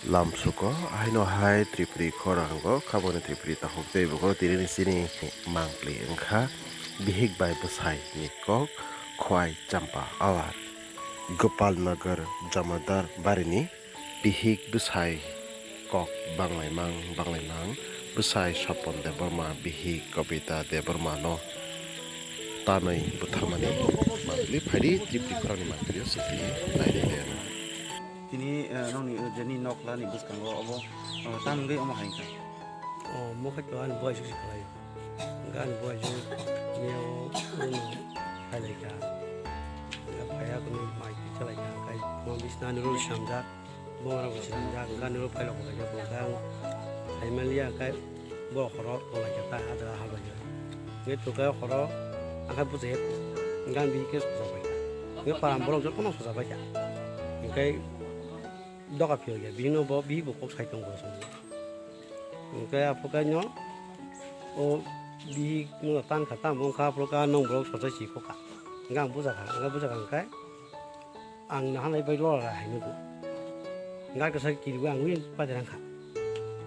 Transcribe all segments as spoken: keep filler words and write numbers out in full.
Lamsuko haino hai Tripuri khorango khaboni Tripuri takhuk tei bukhuk tini ni chini mangpli wngkha bihik bai bwsai ni kok Khwai Champa Awar. Gopal Nagar Jamadar Barini bihik bwsai kok banglaimang banglaimang bwsai Sopon Debbarma bihik Kobita Debbarma no tanwi butharmani mangpli phaidi Tripuri khorangni mangpli o swkli naidi de. Tini, eh, nokni, eh, jeni noklani bwskango obo, eh, tamungwi omo hai wngkha. O, mokhe to ani boy suk suk khlai. Hwnkhe ani boy suk miyao uno phailaikha. Hwnkhe phaiya kunu mai twi chalaikha, hwnkhe mo bisnani rul swnamjak, bongrok bo swnamjak, hwnkhe ani rul phailok khlaikha, hwnkhe ang phaimaliya, hwnkhe Borok horo tonglaikha ta, adra hal bai. Nge tukai horo, angkha bwsai he, gan bihik khe sojabaikha. Nge param borok jotono sojabaikha. Hingkai doga phiyokya, bihikno bo, bihik bo kok sai tongo song. Hingkai aphuru kai no, o bihik no tankha, tamo wngkha aphuru ka nong borok sochai si kokha. Hingkha ang bujakha, hingkha bujakha hingkai. Ang nahanai bai lora rai hai nugo. Gak kasa kiriwi ang win paderang kha.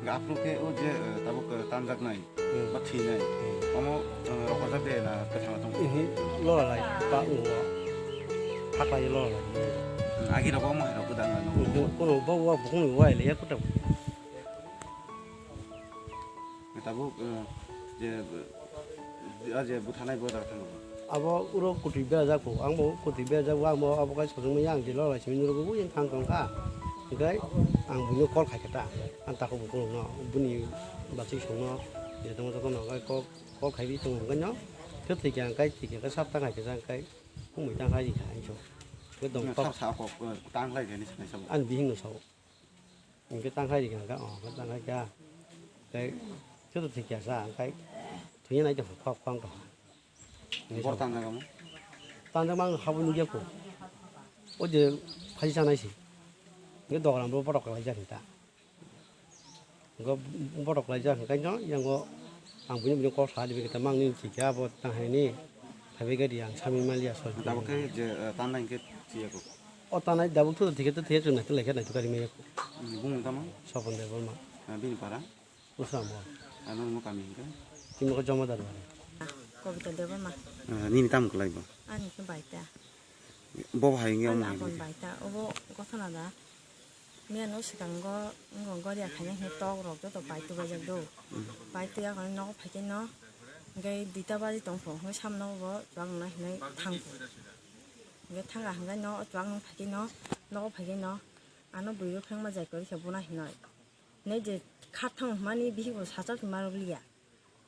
Ga aphuru khe o je, eh, tabuk, eh, tanjaknai, hmm, ba thwinai. Hmm. Omo, eh, rokorjak de na kwthang tong? Ihi, lora lai, ba ungo. Haklai lora lai. Hmm, agi rogo omo hai rok gwdang ano. Ungo, kono ba wa bukung wai le ya kuta. Tabuk, eh, je, eh, je bwtharnai bo jaga thango. Abo uro kwtwi berajak kho, ang bo kwtwi berajak, ang bo abo kai sojwngmani ang jila lai simi nurgo, ui thang tong kha. Hingkai ang buino call khai khe ta, ang takhuk bo khulumno, bini bachwi songno, je tongma jotono kai call, call khai bi tongo hingkai no. Khe thwi khe ang kai thwi khe sap ta khai khe jang kai, khumui ta khai ri kha ang so. Khe dong Sa, kok sa kok, eh, tang lai khe ni sanai sabo. Ani bihingno sao. Hingke tangkhai rikha, hingke, oh, hingke tangkhai kha. Tei, khe to thikya sa, hingkai thwina nai tongkha, khok, khok wngkha. Bor tanjak omo? Tanjak mang habwi nukya kho. O je phai chanai se. Hingke dogaram bo botok kalaijak hinta. Hingke botok kalaijak hingkai no, yango ang buino, buino kok sa dibi kita mang nini thikya abo tanghaini. Phaibai gari ang sami maliya soi. Tabuk khe je, eh, tanna hingke thikya kho. O tanai dabuk thu thikhe to thikhe chwng naithok laikhe naithok kari maya kho. Bumung tamo? Sopon Debbarma. Ah, bini para? Usamo. Ano mo kami hingke? Timo ko Jomadar mane. Kobita Debbarma. Ah, nini tamo kwlai bo? Ani khe baita. Bo hai ngi Ani omo hai apon ngi. Baita. Obo gothana da. Miya no swkango ngo goria khaina hino tok rok joto pai tubaijak do. Hmm. Pai tuya kono nogo phaikhe no. Hingke duita baji tongkho. Hingke samno bo chwng na hinoi thangkho. Hingke thangkha hingke no chwng no phaikhe no. Nogo phaikhe no. Ano bwrwi rok phengma jai kwrwi khe bono hinoi. Hinoi je kha thang hwnmani bihik bo sacha phima rw liya.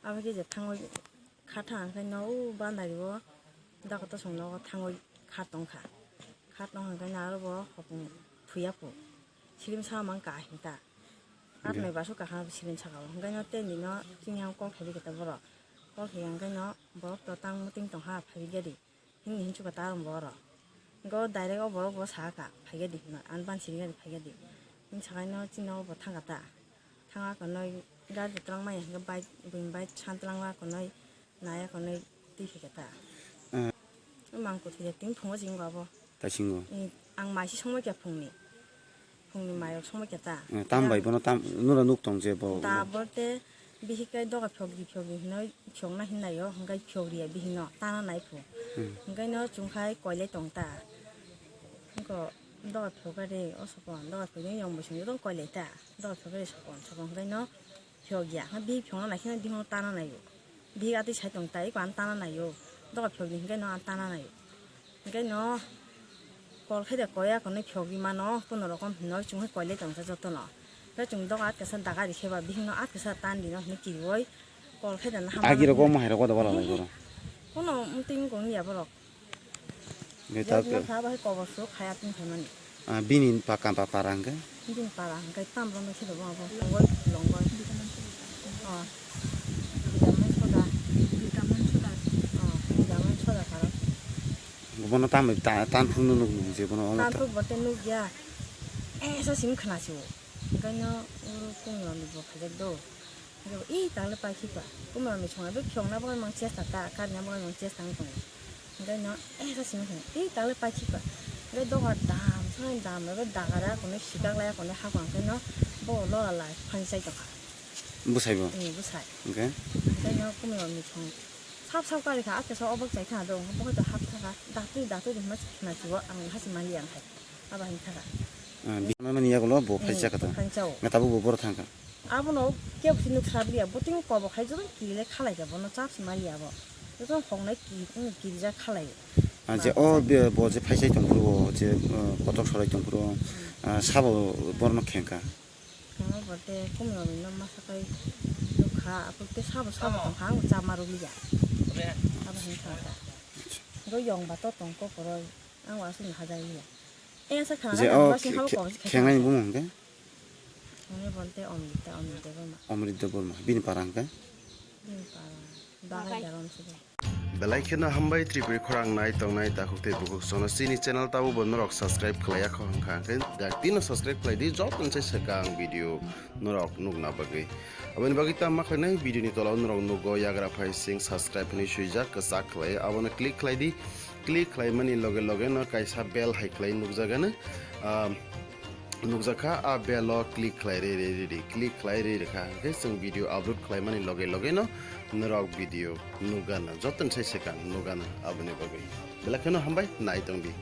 Abo khe je thangwi kha thang hwnkhe no o bandari o dakto song nogo thangwi kha tong kha. Kha tong hwnkhe no aro bo hopung thuya pho. Sirim sa mang ka hinta. At Ge- mai baso kaham sirim saka o. Hwnkhe no tei ni no chini ang kok khaidi khe ta borok. Kok khe hwnkhe no borok to tang muting tong ha phai gari. Hini hinsuka ta rwng bo oro. Go direct o borok bo saka, "Phaikhe di," hwnwi, "Ani ban siri gari phaikhe di." Hini sakai no chini o bo thangkha ta. Thangkha konwi gari twlang maya hwnkhe bike, buini bike san twlang la konwi, naya konwi twi phaikha ta. Eh. Mang kwthwi ya tini phungo chini go abo. Taisingo. Ni, ang mai si songma kya phungni. Phungni mairok songma khe ta. Eh, tam bai bono tam, nura nuk tong je bo. Da bo te bihik kai doga phiyok di phiyok di hinoi phiyok na hinai o, hingkai phiyok ri ya bihik no, tana nai phu. Hmm. Hingkai no chwng khai koilai tong ta. Hingko doga phiyok ka de, o sokon, doga phiyok de yong bo song yodong koilai ta. Doga phiyok ka de sokon, sokon hingkai no phiyok ya. Hingkai bihik phiyok na nai khe no bihik no tana nai o. Bihik atwi sai tong ta, iko ang tana nai o. Doga phiyok di hingkai no ang tana nai o. Hingke no kol khe de koya konwi phiyok ri mano, kuno rokom hinoi chwng hai koilai tong kha joto no. Hingke chwng doga atkasa daga ri khe ba bihik no atkasa tan di no hinui kiriwi kol khe de no hamya. Agi rok o mohai rok o da bala lai borok. Kuno muting wng ya borok. Hingke je ta bini pha bai kobor su khaya tong khaimani. Ah, bini pa kam pa para hingke? Bini para hingke tam rwmai khe de bo abo longoi longoi. Oh. Bidaman soda. Bidaman soda. Oh, bidaman soda para. Bono tamo ta-, tanphukno nuk nuk je bono omo ta. Tanphuk bo tei nuk ya. Eh, sa simi khna si o. Hingke no oro kumrani bo khaijak do. Hingke bo, "Ih, tangle paikhi ba." Kumrani songna bo phiyokna bo mang chesta ta, karina bo mang chesta wng tongo. Hingke no, eh, sa simi khna, "Ih, tangle paikhi ba." Ebe doga dam, sanai dam, ebe dagara kone sikak laya kone hakang khe no bo lora lai phani chai tongkha. Bwsai bo? Ni bwsai. Hwnkhe? Hwnkhe no kumui rok ni thong sap sap kari kha, ake sa obak chai kha do, bo hai to hap thaka, datui datui hima khna chuo, ang hasi mali ang hai. Aba hin thaka. Ah, bi-, mani yagulo bo phai chaka to. Phani chao. Nga tabuk bo boro thangkha. Abono kebo se nuk sabliya, bo tini kobok hai joto kirile khalai kha, bono chap se maliya bo. Joto hongnai ki, ung, kirija khalai. Ah, je o be-, bo je phai chai tongphuru o, je, uh, kotok sorai tongphuru o, ah, sabo borno khengkha. Khengma bo te kumui rok no masa kai nukha, apuk te sabo sabo tongkha, ang chama rwliya. Abo hin thangkha. Go yong ba to tong kokoroi, ang aswk ni hajai liya. Esa khana je o khe-, khe-, khengnai bumung khe? Hwnwi bo tei Omrit, tei Omrit Debbarma. Omrit Debbarma, bini para hwnkhe? Bini para, Bagai Daram se bo. Belai kheno hambai Tripuri khorang nai tongnai takhuk tei bukhuk sono chini channel tabo bo norok subscribe khlaiya kho hwnkha hwnkhe da tino subscribe khlai di jotoni se swkang video norok nukna bagwi. Aboni bagwi tamo khlainai video ni tola o norok nugo yagra phai sing subscribe hwnwi swijak kwchak khlai abono click khlai di. Click khlaimani loge loge no kaisa bell hai khlai nukjagano, ah, nukjakha, a bell o click khlai re re re di, click khlai re rwkha hwnkhe chwng video upload khlaimani loge loge no norok video nukgana, jotoni sai swkang nukgana aboni bagwi. Belai kheno hambai nai tongdi.